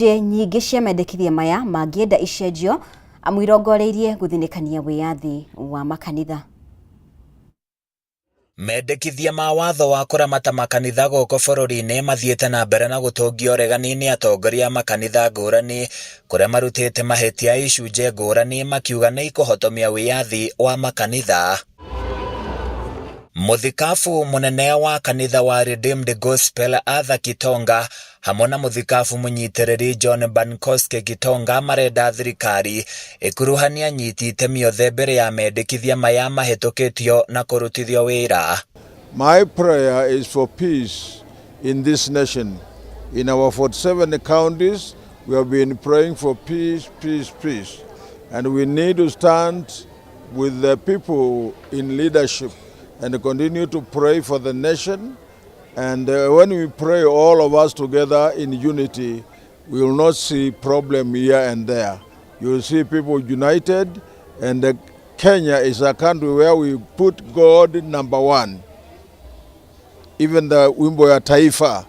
Icunjĩ nyingĩ cia mendekithia maya mangĩenda icenjio amu irongoreirie gũthinĩkania wĩyathi wa makanitha. Mendekithia ma watho wa kũramata makanitha gũkũ bũrũri-inĩ mathiĩte na mbere na gũtũngio ũregani nĩ atongoria a makanitha ngũrani kũrĩa marutĩte mahĩtia icunjĩ ngũrani makiuga nĩ ikũhotomia wĩyathi wa makanitha. Mũthikabu mũnene wa kanitha wa Redeemed Gospel Arthur Kitonga hamwe na mũthikabu mũnyitĩrĩri John Bankoske Gitonga marenda thirikari ĩkuruhanie anyiti itemi othe mbere ya mendekithia maya mahĩtũkĩtio na kũrutithio wĩra. My prayer is for peace in this nation. In our 47 counties, we have been praying for peace, peace, peace. And we need to stand with the people in leadership and continue to pray for the nation. And when we pray, all of us together in unity, we will not see problem here and there. You will see people united, and Kenya is a country where we put God number one. Even the Wimbo ya Taifa,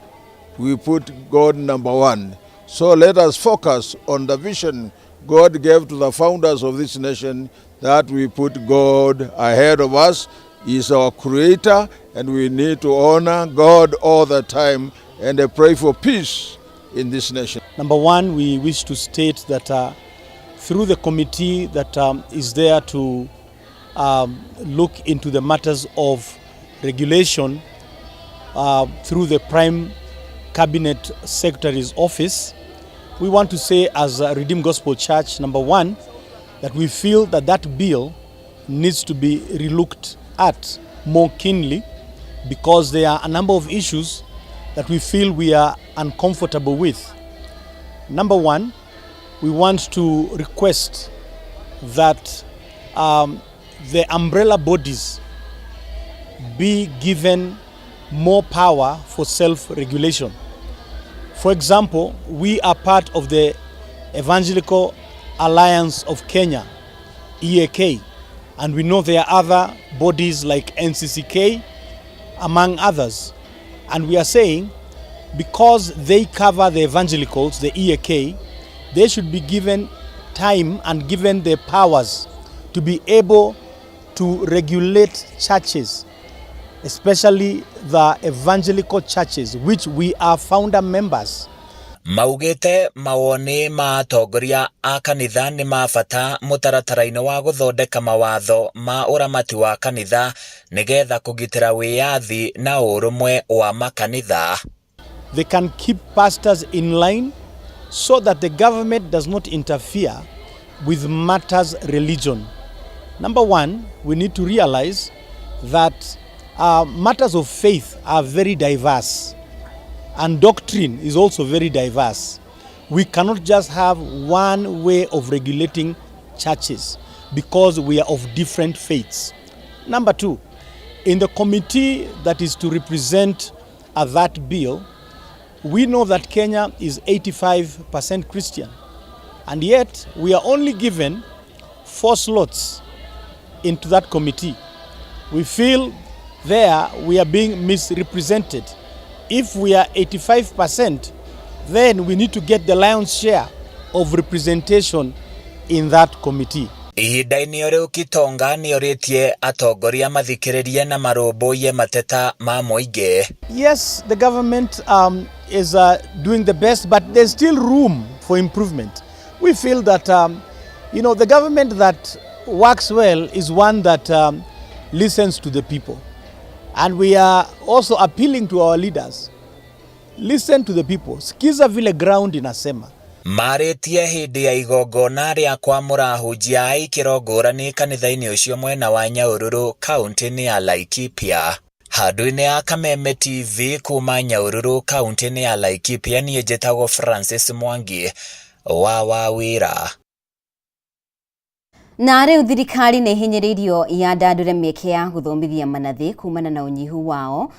we put God number one. So let us focus on the vision God gave to the founders of this nation, that we put God ahead of us. He is our creator, and we need to honor God all the time and pray for peace in this nation. Number one, we wish to state that through the committee that is there to look into the matters of regulation through the Prime Cabinet Secretary's office, we want to say as a Redeemed Gospel Church, number one, that we feel that that bill needs to be relooked at more keenly, because there are a number of issues that we feel we are uncomfortable with. Number one, we want to request that the umbrella bodies be given more power for self-regulation. For example, we are part of the Evangelical Alliance of Kenya, EAK, and we know there are other bodies like NCCK, among others. And we are saying, because they cover the evangelicals, the EAK, they should be given time and given the powers to be able to regulate churches, especially the evangelical churches, which we are founder members. Maugĩte mawoni ma atongoria a kanitha nĩ ma bata mũtaratara-inĩ wa gũthondeka mawatho ma ũramati wa kanitha nĩgetha kũgitĩra wĩyathi na ũrũmwe wa makanitha. They can keep pastors in line so that the government does not interfere with matters religion. Number one, we need to realize that matters of faith are very diverse, and doctrine is also very diverse. We cannot just have one way of regulating churches because we are of different faiths. Number two, in the committee that is to represent that bill, we know that Kenya is 85% Christian, and yet we are only given 4 slots into that committee. We feel there we are being misrepresented. If we are 85%, then we need to get the lion's share of representation in that committee. Ihinda-inĩ o rĩu Kitonga nĩorĩtie atongoria mathikĩrĩrie na marũmbũiye mateta ma mũingĩ. Yes, the government is doing the best, but there's still room for improvement. We feel that the government that works well is one that listens to the people. And we are also appealing to our leaders. Listen to the people. Sikiza vile ground inasema. Marĩtie hĩndĩ ya igongona rĩa kwamũra ahunjia a ikĩro ngũrani kanitha-inĩ ũcio mwena wa Nyahururu kaunti-inĩ ya Laikipia. Handũ-inĩ ya Kameme TV kuma Nyahururu kaunti-inĩ ya Laikipia, niĩ njĩtagwo Francis Mwangi wa Wawĩra. Na rĩu thirikari nĩ ĩhinyĩrĩirio yandandũre mĩeke ya gũthomithia manathi kumana na ũnyihu wao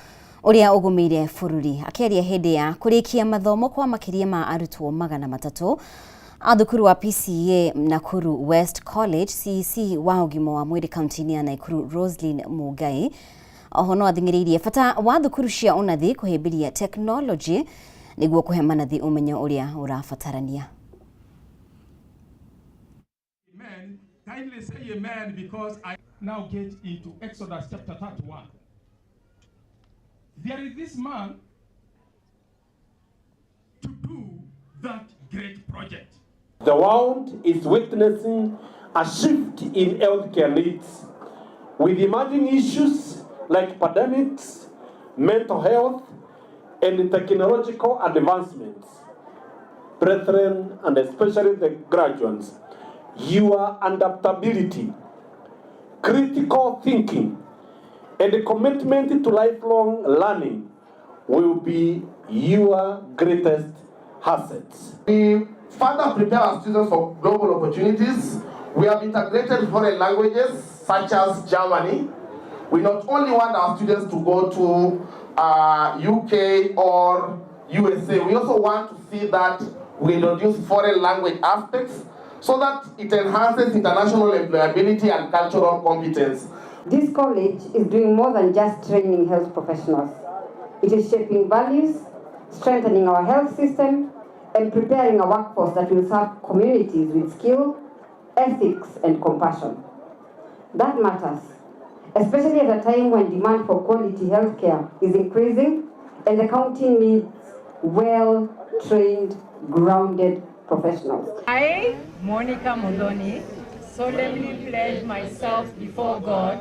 ũrĩa ũgũmĩire bũrũri. Akĩaria hĩndĩ ya kũrĩkia mathomo kwa makĩria ma arutwo 300 a thukuru wa PCEA Nakuru West College, CEC wa ũgima wa mwĩrĩ kaunti-inĩ ya Nakuru Roslyn Mugai oho no athing'ĩrĩirie bata wa thukuru cia ũnathi kũhĩmbĩria tekinoronjĩ. Nĩguo kũhe manathi ũmenyo ũrĩa ũrabatarania. Amen. Kindly say amen because I now get into Exodus chapter 31. There is this man to do that great project. The world is witnessing a shift in healthcare needs with emerging issues like pandemics, mental health, and technological advancements. Brethren, and especially the graduates, your adaptability, critical thinking, and commitment to lifelong learning will be your greatest assets. We further prepare our students for global opportunities. We have integrated foreign languages such as Germany. We not only want our students to go to UK or USA, we also want to see that we introduce foreign language aspects so that it enhances international employability and cultural competence. This college is doing more than just training health professionals. It is shaping values, strengthening our health system, and preparing a workforce that will serve communities with skill, ethics, and compassion. That matters, especially at a time when demand for quality healthcare is increasing and the county needs well-trained, grounded professionals. I, Monica Modoni, solemnly pledge myself before God.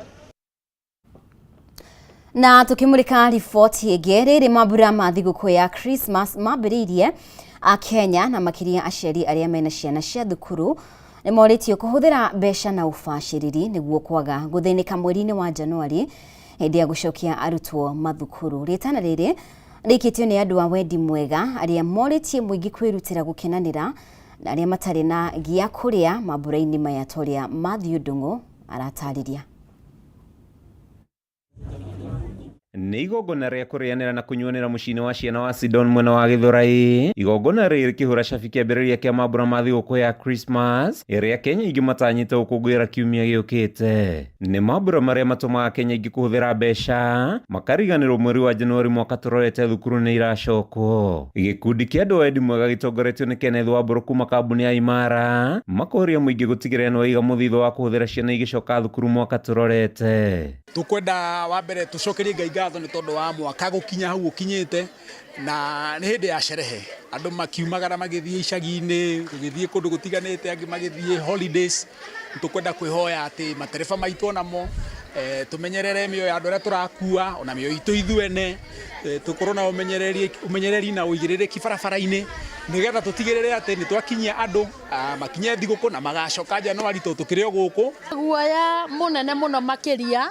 Na tukimulika riboti ĩngĩ, rĩrĩ mambura ma thigũkũ ya Christmas mambĩrĩirie, Akenya na makĩria aciari arĩa mena ciana cia thukuru nĩ morĩtio kũhũthĩra mbeca na ũbacĩrĩri nĩguo kwaga gũthĩnĩka mweri-inĩ wa Januari hĩndĩ ya gũcokia arutwo mathukuru. Rĩtana rĩrĩ rĩikĩtio nĩ andũ a wendi mwega arĩa morĩtie mũingĩ kwĩrutĩra gũkenanĩra na arĩa matarĩ na gĩa kũrĩa mambura-inĩ maya ta ũrĩa Matthew Ndung'u aratarĩria. Nĩ igongona rĩa kũrĩanĩra na kũnyuanĩra mũciĩ-inĩ wa ciana wa Sidon mwena wa Gĩthũrai. Igongona rĩrĩ rĩkĩhũra cabi kĩambĩrĩria kĩa mambura ma thigũkũ ya Christmas ĩrĩa Kenya aingĩ matanyĩte gũkũngũĩra kiumia gĩũkĩte. Nĩ mambura marĩa matũmaga Kenya aingĩ kũhũthĩra mbeca makariganĩrwo mweri wa Januari mwaka tũrorete thukuru nĩ iracokwo. Gĩkundi kĩa andũ a wendi mwega gĩtongoretio nĩ Kenneth Wambũrũ kuma kambuni ya Imara makoria mũingĩ gũtigĩrĩra nĩ waiga mũthithũ wa kũhũthĩra ciana igĩcoka thukuru mwaka tũrorete. Tukwenda wa mbere tucokerie Ngai ngatho nĩ tondũ wa mwaka gũkinya hau ũkinyĩte, na nĩ hĩndĩ ya sherehe, andũ makiumagara magĩthiĩ icagi-inĩ, gũgĩthiĩ kũndũ gũtiganĩte, angĩ magĩthiĩ holidays. Tukwenda kwĩhoya atĩ matereba maitũ onamo tumenyerere mĩoyo ya andũ arĩa tũrakua ona mĩoyo itũ ithuene, tukorwo na ũmenyereri na ũigĩrĩrĩki barabara-inĩ nĩgetha tũtigĩrĩre atĩ nĩ twakinyia andũ makinye thigũkũ na magacoka Januari tondũ tũkĩrĩ o gũkũ. Guoya mũnene mũno makĩria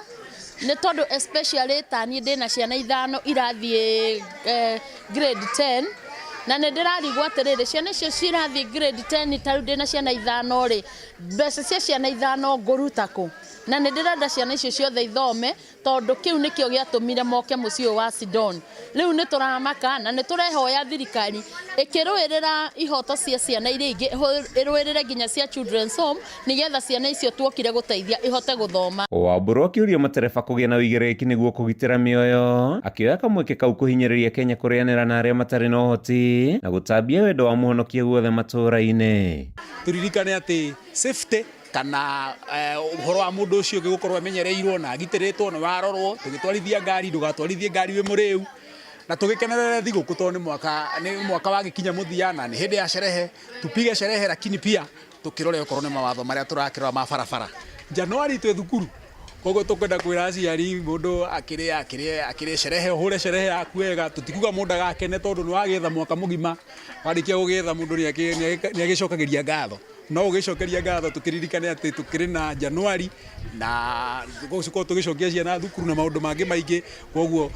nĩ tondũ especially ta niĩ ndĩna ciana ithano irathiĩ grade 10, na nĩ ndĩrarigwo atĩrĩrĩ, ciana icio cirathiĩ grade 10, ta rĩu ndĩna ciana ithano rĩ, mbeca cia ciana ithano ngũruta kũ? Na nĩ ndĩrenda ciana icio ciothe ithome tondũ kĩu nĩkĩo gĩatũmire moke mũciĩ ũyũ wa Sidon. Rĩu nĩ tũramaka na nĩ tũrehoya thirikari ĩkĩrũĩrĩra ihoto cia ciana iria ingĩ, ĩrũĩrĩre nginya cia children's home nĩgetha ciana icio tuokire gũteithia ihote gũthoma. Wambũrũ akĩũria matereba kũgĩa na ũigĩrĩrĩki nĩguo kũgitĩra mĩoyo, akĩoya kamweke kau kũhinyĩrĩria Kenya kũrĩanĩra na arĩa matarĩ na ũhoti na gũtambia wendo wa mũhonokia guothe matũũra-inĩ. Tũririkane atĩ safety kana ũhoro wa mũndũ ũcio ũngĩ gũkorwo amenyereirwo na agitĩrĩtwo nĩ warorwo. Tũgĩtwarithia ngari, ndũgatwarithie ngari wĩ mũrĩu, na tũgĩkenerere thigũkũ tondũ nĩ mwaka wagĩkinya mũthia na nĩ hĩndĩ ya sherehe. Tupige sherehe lakini pia tũkĩrore okorwo nĩ mawatho marĩa tũrakĩrora ma barabara. Januari twĩ thukuru, koguo tũkwenda kwĩra aciari mũndũ akĩrĩe akĩrĩe akĩrĩe sherehe, ũhũre sherehe yaku wega. Tũtikuga mũndũ agakene tondũ nĩ wagĩetha mwaka mũgima, warĩkia gũgĩetha mũndũ nĩ agĩcokagĩria ngatho, no ũgĩcokeria ngatho tũkĩririkane atĩ tũkĩrĩ na Januari na gũkorwo tũgĩcokia ciana thukuru na maũndũ mangĩ maingĩ. Koguo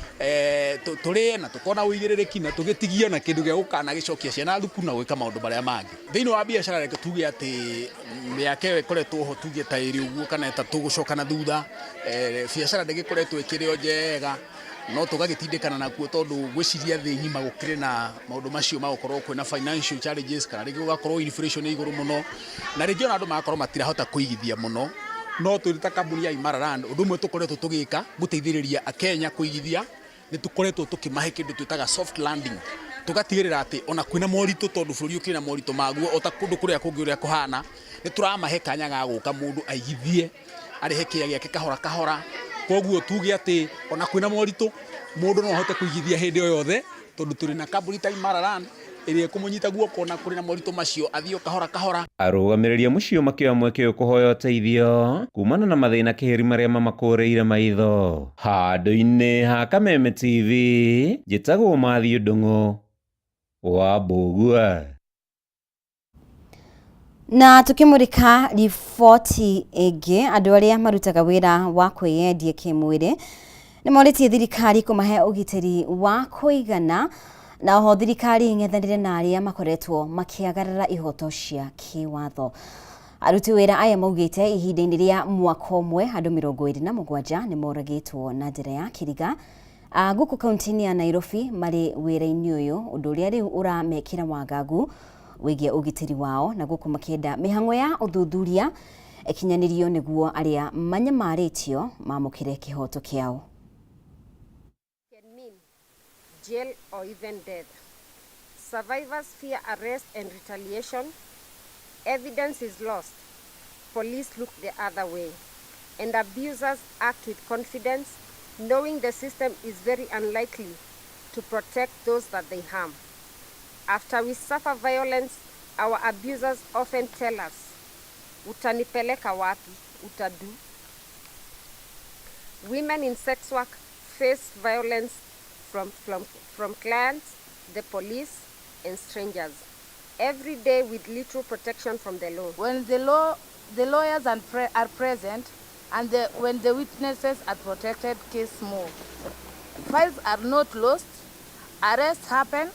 tũrĩe na tũkorwo na ũigĩrĩrĩki na tũgĩtigie na kĩndũ gĩa gũkana gĩcokia ciana thukuru na gwĩka maũndũ marĩa mangĩ thĩinĩ wa biacara. Reke tuge atĩ mĩaka ĩyo ĩkoretwo ho tuge ta ĩrĩ ũguo kana ĩtatũ gũcoka na thutha, biacara ndĩgĩkoretwo ĩkĩrĩ o njega, no tũgagĩtindĩkana nakuo tondũ ngwĩciria thĩ ng'ima gũkĩrĩ na maũndũ macio ma gũkorwo kwĩna financial challenges, kana rĩngĩ gũgakorwo inflation ĩ igũrũ mũno, na rĩngĩ ona andũ magakorwo matirahota kũigithia mũno. No twĩ ta kambuni ya Imara Land, ũndũ ũmwe tũkoretwo tũgĩka gũteithĩrĩria Akenya kũigithia nĩ tũkoretwo tũkĩmahe kĩndũ twĩtaga soft landing. Tugatigĩrĩra atĩ ona kwĩna moritũ, tondũ bũrũri ũkĩrĩ na moritũ maguo o ta kũndũ kũrĩa kũngĩ ũrĩa kũhana, nĩ tũramahe kanya ga gũka mũndũ aigithie arĩhe kĩrĩa gĩake kahora kahora. Koguo tuge atĩ ona kwĩna moritũ, mũndũ no ahote kũigithia hĩndĩ o yothe, tondũ tũrĩ na kambuni ta Imara Land ĩrĩa ĩkũmũnyita guoko na kũrĩ na moritũ macio, athiĩ o kahora kahora. Arũgamĩrĩri a mũciĩ makĩoya mweke ũyũ kũhoya ũteithio kumana na mathĩna kĩhĩri marĩa mamakũrĩire maitho. Handũ-inĩ ha Kameme TV, njĩtagwo Mathiũ Ndung'u wa Mbũgua. Na tukimurika riboti ĩngĩ, andũ arĩa marutaga wĩra wa kwĩyendia kĩmwĩrĩ nĩ morĩtie thirikari kũmahe ũgitĩri wa kũigana, na oho thirikari ing'ethanĩre na arĩa makoretwo makĩagarara ihoto cia kĩwatho. Aruti wĩra aya maugĩte ihinda-inĩ rĩa mwaka ũmwe andũ 27 nĩ moragĩtwo na njĩra ya kĩriga gũkũ kaunti-inĩ ya Nairobi marĩ wĩra-inĩ ũyũ, ũndũ ũrĩa rĩu ũramekĩra wagagu wĩgiĩ ũgitĩri wao, na gũkũ makĩenda mĩhang'o ya ũthuthuria ĩkinyanĩrio nĩguo arĩa manyamarĩtio mamũkĩre kĩhoto kĩao. Can mean jail or even death. Survivors fear arrest and retaliation. Evidence is lost. Police look the other way. And abusers act with confidence, knowing the system is very unlikely to protect those that they harm. After we suffer violence, our abusers often tell us, "Utanipeleka wapi? Utadu." Women in sex work face violence from clients, the police, and strangers every day with little protection from the law. When the lawyers are present and when the witnesses are protected, case move. Files are not lost, arrests happen,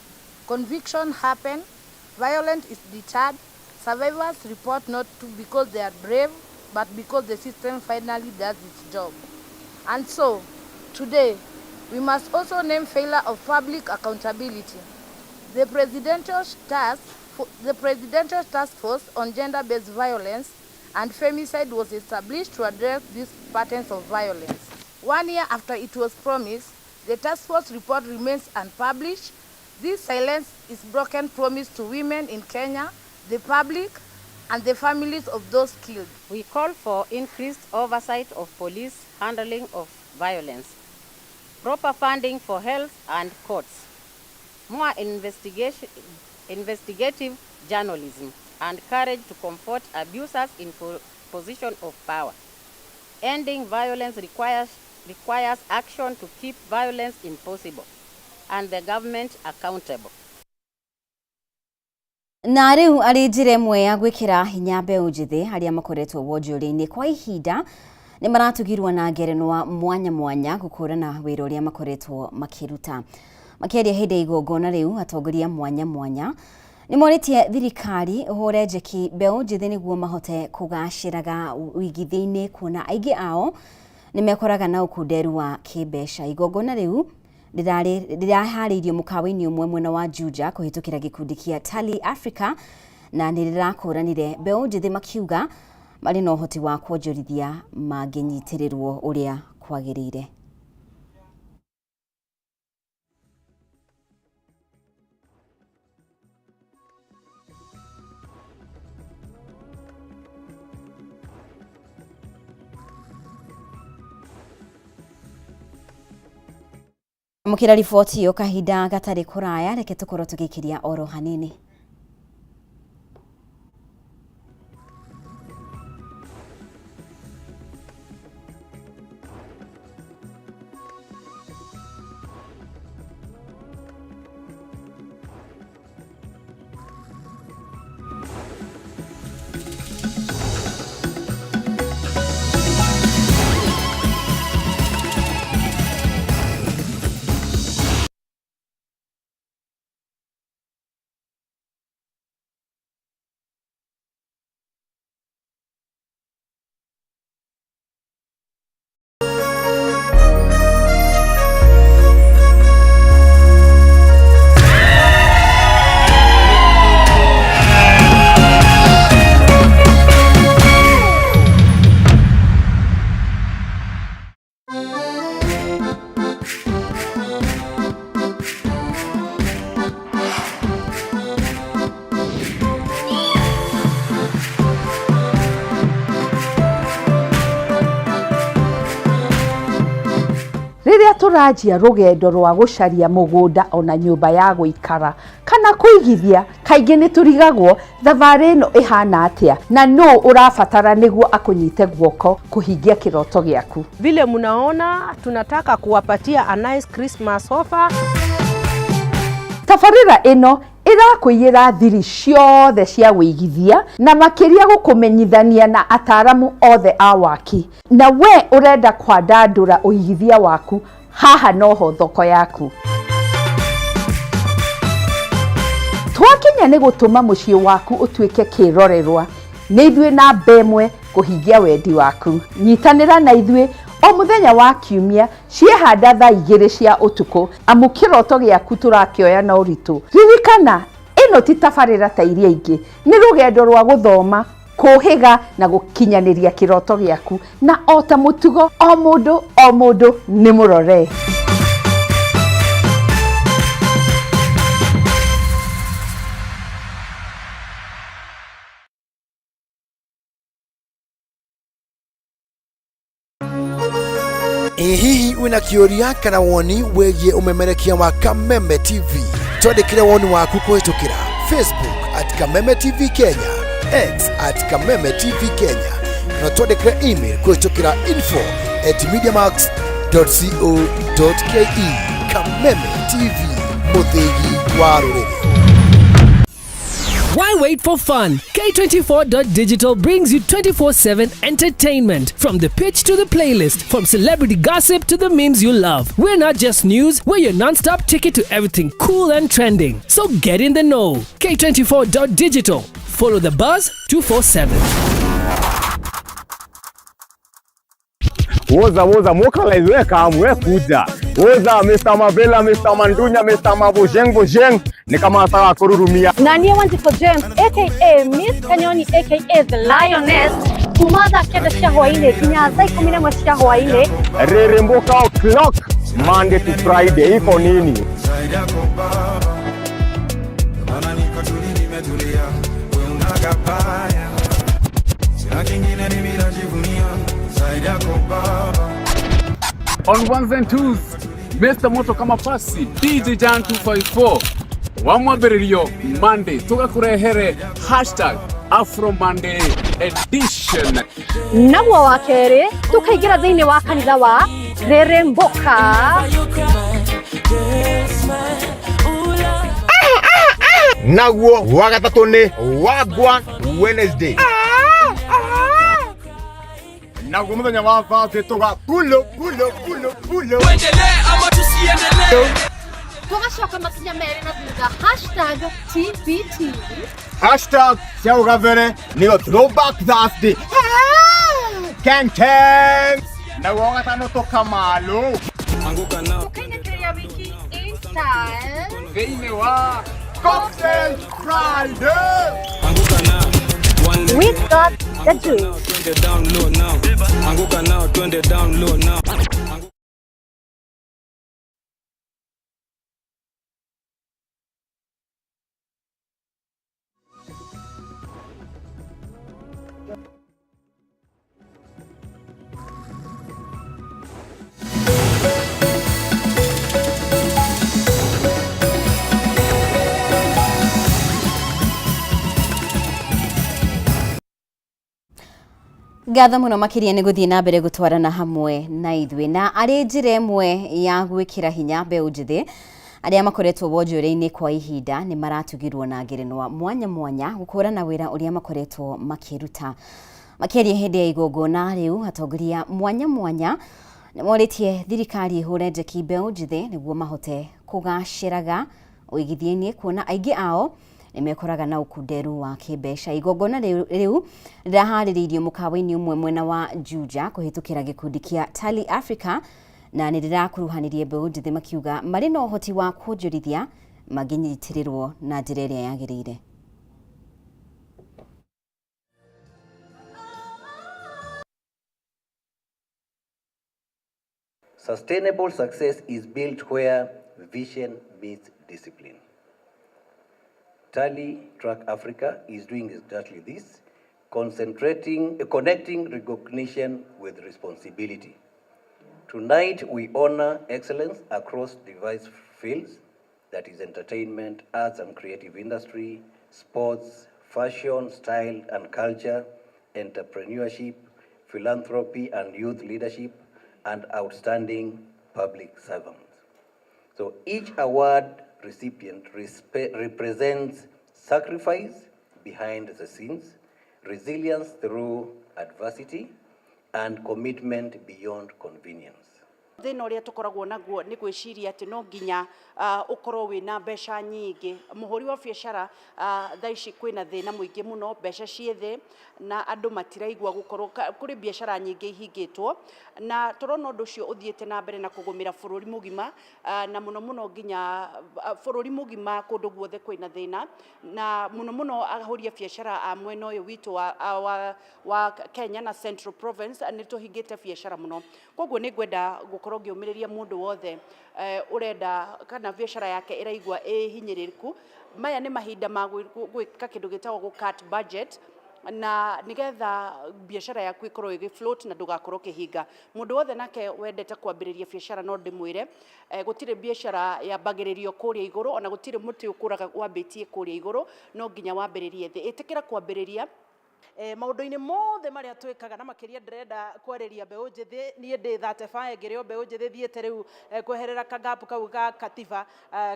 conviction happen, violence is deterred, survivors report not to because they are brave, but because the system finally does its job. And so, today, we must also name failure of public accountability. The Presidential Task Force on Gender-Based Violence and Femicide was established to address these patterns of violence. 1 year after it was promised, the task force report remains unpublished. This silence is broken promise to women in Kenya, the public, and the families of those killed. We call for increased oversight of police handling of violence, proper funding for health and courts, more investigative journalism, and courage to comfort abusers in position of power. Ending violence requires action to keep violence impossible and the government accountable. Na rĩu arĩ njĩra ĩmwe ya gwĩkĩra hinya mbeũ njĩthĩ arĩa makoretwo wonjoria-inĩ kwa ihinda, nĩ maratugirwo na ngerenwa mwanya mwanya gũkũrana wĩra ũrĩa makoretwo makĩruta. Makĩaria hĩndĩ ya igongona rĩu, atongoria mwanya mwanya nĩ morĩtie thirikari ĩhũre njeki mbeũ njĩthĩ nĩguo mahote kũgacĩraga wĩigithia-inĩ, kuona aingĩ ao nĩ mekoraga na ũkunderu wa kĩmbeca. Igongona rĩu rĩraharĩirio mũkawa-inĩ ũmwe mwena wa Juja kũhĩtũkĩra gĩkundi kĩa Tally Africa, na nĩ rĩrakũranire mbeũ njĩthĩ makiuga marĩ na ũhoti wa kuonjorithia mangĩnyitĩrĩrwo ũrĩa kwagĩrĩire. Amũkĩra riboti ĩyo kahinda gatarĩ kũraya, reke tũkorwo tũgĩikĩria oro hanini. Rĩrĩa tũranjia rũgendo rwa gũcaria mũgũnda ona nyũmba ya gũikara kana kũigithia, kaingĩ nĩ tũrigagwo thabarĩ ĩno ĩhana atĩa na nũ ũrabatara nĩguo akũnyite guoko kũhingia kĩroto gĩaku. Vile mnaona tunataka kuwapatia a nice Christmas offer. Tabarĩra ĩno ĩrakũiyĩra thiri ciothe cia wĩigithia na makĩria gũkũmenyithania na ataramu othe a waki. Na we ũrenda kwandandũra ũigithia waku, haha noho thoko yaku. Twakinya nĩ gũtũma mũciĩ waku ũtuĩke kĩrorerwa, nĩ ithuĩ namba ĩmwe kũhingia wendi waku. Nyitanĩra na ithuĩ o mũthenya wa kiumia ciehanda thaa 2 cia ũtukũ, amu kĩroto gĩaku tũrakĩoya na ũritũ. Ririkana, ĩno ti tabarĩra ta iria ingĩ, nĩ rũgendo rwa gũthoma, kũhĩga na gũkinyanĩria kĩroto gĩaku, na o ta mũtugo o mũndũ nĩ mũrore. Ĩ hihi wĩna kĩũria kana woni wĩgiĩ ũmemerekia wa Kameme TV? Twandĩkĩre woni waku kũhĩtũkĩra Facebook at Kameme TV Kenya, X at Kameme TV Kenya, kana twandĩkĩre email kũhĩtũkĩra info@mediamax.co.ke. Kameme TV, mũthĩgi wa rũrĩrĩ. Why wait for fun? K24.digital brings you 24/7 entertainment. From the pitch to the playlist, from celebrity gossip to the memes you love. We're not just news, we're your non-stop ticket to everything cool and trending. So get in the know. K24.digital. Follow the buzz 247. Woza woza mokalize we kam we kuja. Woza Mr. Mavela, Mr. Mandunya, Mr. Mabojeng Bojeng ni kama sawa kururumia. Nanie Wanjiko James aka Miss Kanyoni aka The Lioness kuma thaa 9 cia hwaini nginya thaa 11 cia hwaini. Reremboka o'clock Monday to Friday iko nini? On ones and twos, Mr. Moto kama pasi, DJ Jan 254 wa mwambĩrĩrio Monday tũgakũrehere hashtag Afro Monday edition. Naguo wa kerĩ tũkaingĩra thĩinĩ wa kanitha wa Reremboka. Naguo wa gatatũ nĩ Wagwa Wednesday. Naguo mũthenya wa Thursday tũga pulo pulo pulo pulo. Tuendelee ama tusiendelee? Tugacoka makinya merĩ na thutha hashtag TBT. Hashtag cia ũgabere nĩyo Throwback Thursday. Keng keng. Naguo wa gatano tũkamalo. Tũkainĩkĩria wiki in style thĩinĩ wa Cocktail Friday. We got the juice. Twende down low now. Anguka nao, twende down low now. Ngatho muno makiria nĩ gũthiĩ na mbere gũtwarana hamwe na ithuĩ na arĩ njĩra ĩmwe ya gwĩkĩra hinya mbeũ njĩthĩ arĩa makoretwo wonjoria-inĩ kwa ihinda nĩ maratugirwo na ngerenwa mwanya mwanya gũkũrana wĩra ũrĩa makoretwo makĩruta. Makĩaria hĩndĩ ya igongona rĩu, atongoria mwanya mwanya nĩ morĩtie thirikari ĩhũre njeki mbeũ njĩthĩ nĩguo mahote kũgacĩraga ũigithia-inĩ kuona aingĩ ao nĩmekoraga na ũkunderu wa kĩmbeca. Igongona rĩu rĩraharĩrĩirio mũkawa-inĩ ũmwe mwena wa Juja kũhĩtũkĩra gĩkundi kĩa Tally Africa na nĩ rĩrakuruhanirie mbeũ njĩthĩ makiuga marĩ na ũhoti wa kuonjorithia mangĩnyitĩrĩrwo na njĩra ĩrĩa yagĩrĩire. Sustainable success is built where vision meets discipline. Tally Track Africa is doing exactly this, connecting recognition with responsibility. Tonight, we honor excellence across diverse fields, that is entertainment, arts and creative industry, sports, fashion, style and culture, entrepreneurship, philanthropy and youth leadership, and outstanding public servants. So each award recipient represents sacrifice behind the scenes, resilience through adversity, and commitment beyond convenience. Thĩna ũrĩa tũkoragwo naguo nĩ gwĩciria atĩ no nginya ũkorwo wĩna mbeca nyingĩ. Mũhũri wa biacara, thaa ici kwĩna thĩna mũingĩ mũno, mbeca ciĩ thĩ na andũ matiraigua gũkorwo kũrĩ biacara nyingĩ ihingĩtwo, na tũrona ũndũ ũcio ũthiĩte na mbere na kũgũmĩra bũrũri mũgima, na mũno mũno nginya bũrũri mũgima kũndũ guothe kwĩna thĩna, na mũno mũno ahũri a biacara a mwena ũyũ witũ wa Kenya na Central Province nĩ tũhingĩte biacara mũno. Koguo nĩ ngwenda gũkorwo ngĩũmĩrĩria mũndũ wothe ũrenda kana biacara yake ĩraigua ĩ hinyĩrĩrĩku. Maya nĩ mahinda ma gwĩka kĩndũ gĩtagwo gũ cut budget, na nigetha biacara yaku ĩkorwo ĩgĩ float na ndũgakorwo ũkĩhinga. Mũndũ wothe nake wendete kwambĩrĩria biacara, no ndĩmwĩre, gũtirĩ biacara yambagĩrĩrio kũrĩa igũrũ, ona gũtirĩ mũtĩ ũkũraga wambĩtie kũrĩa igũrũ. No nginya wambĩrĩrie thĩ. Ĩtĩkĩra kwambĩrĩria. Maũndũ-inĩ mothe marĩa twĩkaga, na makĩria ndĩrenda kwarĩria mbeũ njĩthĩ. Niĩ ndĩ 35, ngĩrĩ o mbeũ njĩthĩ, thiĩte rĩu kweherera kagapu kau ga katiba,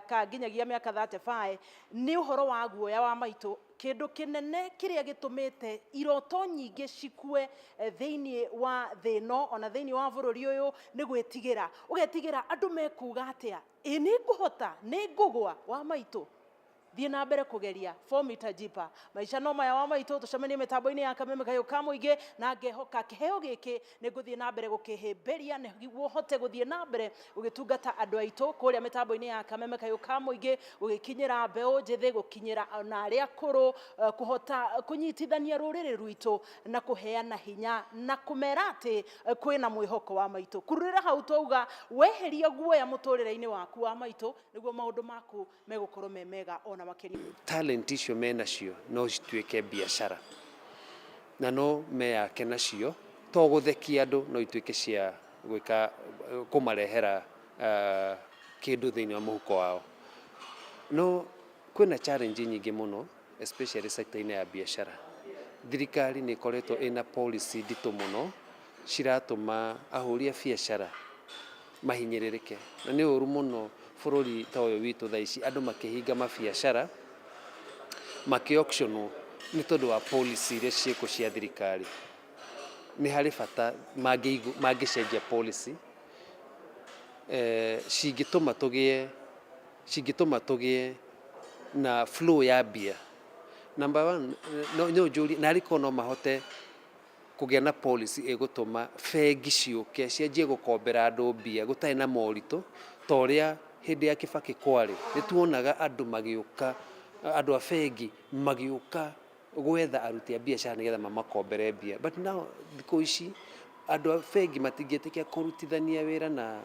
ka nginyagia mĩaka 35. Nĩ ũhoro wa guoya wa maitũ. Kĩndũ kĩnene kĩrĩa gĩtũmĩte iroto nyingĩ cikue thĩinĩ wa thĩ ĩno, ona thĩinĩ wa bũrũri ũyũ, nĩ gwĩtigĩra. Ũgetigĩra andũ mekuga atĩa, ĩ nĩ ngũhota, nĩ ngũgwa. Wa maitũ, thiĩ na mbere kũgeria, form itajipa. Maica no maya, wa maitũ. Tũcemanie mĩtambo-inĩ ya Kameme Kayũ ka Mũingĩ, na ngehoka kĩheo gĩkĩ nĩ ngũthiĩ na mbere gũkĩhĩmbĩria nĩguo hote gũthiĩ na mbere gũgĩtungata andũ aitũ kũrĩa mĩtambo-inĩ ya Kameme Kayũ ka Mũingĩ, gũgĩkinyĩra mbeũ njĩthĩ, gũkinyĩra ona arĩa akũrũ, kũhota kũnyitithania rũrĩrĩ rwitũ na kũheana hinya na kũmera atĩ kwĩna mwĩhoko. Wa maitũ, kururĩra hau, twauga weheria guoya mũtũrĩre-inĩ waku, wa maitũ, nĩguo maũndũ maku megũkorwo me mega ona makĩria. Talent icio menacio no cituĩke biacara na no meyake nacio, to gũthekia andũ, no ituĩke cia gwĩka kũmarehera kĩndũ thĩinĩ wa mũhuko wao. No kwĩna challenge nyingĩ mũno, especially sector-inĩ ya biacara. Thirikari nĩ ĩkoretwo ĩna policy nditũ mũno ciratũma ahũri a biacara mahinyĩrĩrĩke, na nĩ ũru mũno bũrũri ta ũyũ witũ thaa ici andũ makĩhinga mabiacara, makĩ auctionwo nĩ tondũ wa policy iria ciĩkuo cia thirikari. Nĩ harĩ bata mangĩcenjia policy cingĩtũma tũgĩe na flow ya mbia. Number one, no njũrie narĩ korwo no mahote kũgĩa na policy ĩgũtũma bengi ciũke cianjie gũkombera andũ mbia gũtarĩ na moritũ, ta ũrĩa hĩndĩ ya Kibaki kwarĩ. Nĩ tuonaga andũ magĩũka, andũ a bengi magĩũka gwetha aruti a biacara nĩgetha mamakombere mbia. But now thikũ ici andũ a bengi matingĩtĩkĩra kũrutithania wĩra na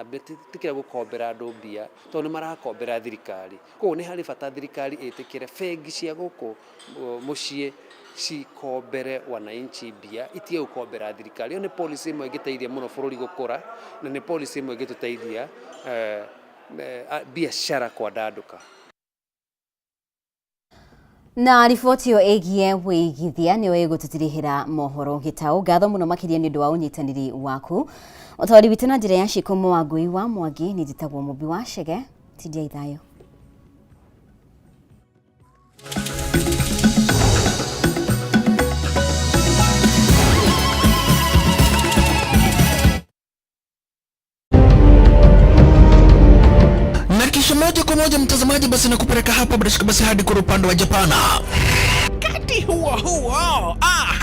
matingĩtĩkĩra gũkombera andũ mbia tondũ nĩ marakombera thirikari. Koguo nĩ harĩ bata thirikari ĩtĩkĩre bengi cia gũkũ mũciĩ cikombere wananchi mbia, itige gũkombera thirikari. Ĩyo nĩ policy ĩmwe ĩngĩteithia mũno bũrũri gũkũra, na nĩ policy ĩmwe ĩngĩtũteithia biacara kwandandũka. Na riboti ĩyo ĩgiĩ wĩigithia nĩyo ĩgũtũtirihĩra mohoro gĩtaũ. Ngatho mũno makĩria nĩ ũndũ wa ũnyitanĩri waku. Ũtwari witũ na njĩra ya Ciko Mwangui wa Mwangi. Nĩ njĩtagwo Mũmbi wa Chege. Tindia ithayũ. Na kisha moja kwa moja, mtazamaji, basi nakupeleka hapa bila shaka basi hadi kwa upande wa Japana. Wakati huo huo,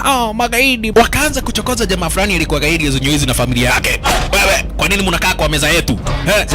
oh, magaidi wakaanza kuchokoza jamaa fulani alikuwa gaidi hizi na familia yake. Wewe, kwa nini mnakaa kwa meza yetu? Eh?